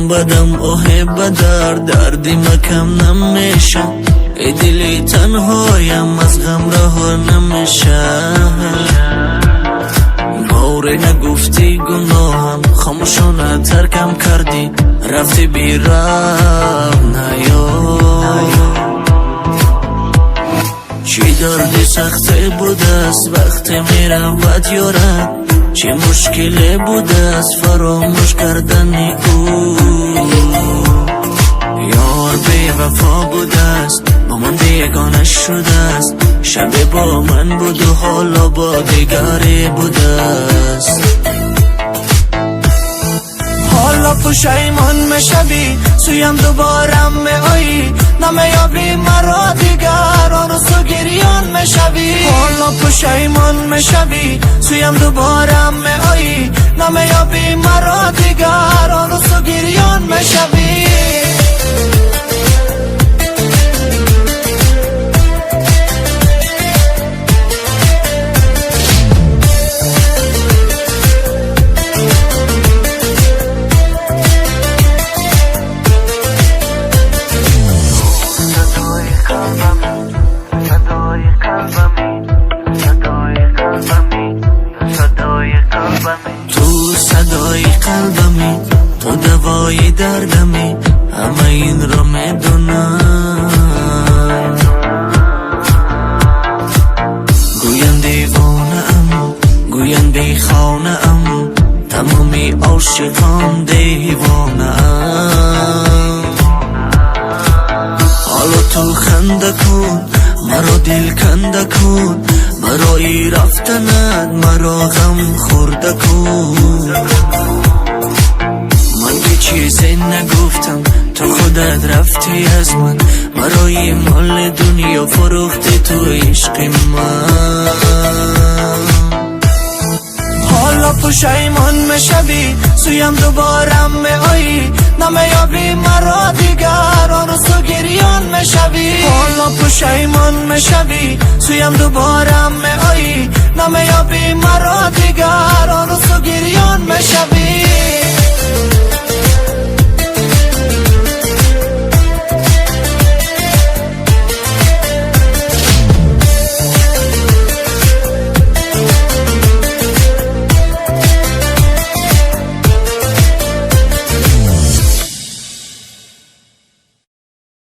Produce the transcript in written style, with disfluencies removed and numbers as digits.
Дам ба дам оҳе ба дард, дарди макам намеша. Эй дили танҳоям аз ғам раҳо намеша. Боре нагуфтӣ гуноҳам, хомӯшона таркам кардӣ, рафтӣ бираҳ наё. Чӣ дарди сахте будааст, вақте меравад ёрат, чӣ мушкиле будааст фаромӯш кардани ӯ. Ёр бевафо будааст, бо ман бегона шудааст, шабе бо ман буду ҳоло бо дигаре будааст. Ҳоло пушаймон мешавӣ, сӯям дубора меоӣ, намеёбӣ маро дигар, орзу гирён мешавӣ. Ҳоло пушаймон мешавӣ, сӯям дубора меоӣ, намеёбӣ маро дигар, орзу гирён мешавӣ. Садои қалбами, садои қалбами, садои қалбами, садои қалбами. Ту садои қалбами, ту давои дардами, ҳама инро медонам. Гӯянд девонаам, гӯянд бехонаам, тамоми ошиқон девонаам. Ҳоло ту ханда кун, маро дил канда кун, барои рафтанат маро ғам хӯрда кун. Ман ки чизе нагуфтам, ту худат рафтӣ аз ман, барои моли дунё фурӯхтӣ ту ишқи ман. Ҳоло пушаймон мешавӣ, сӯям дубора меоӣ, намеёбӣ маро дигар, орзу гирён мешавӣ. Ҳоло пушаймон мешавӣ, сӯям дубора меоӣ, намеёбӣ маро дигар, орзу гирён мешавӣ.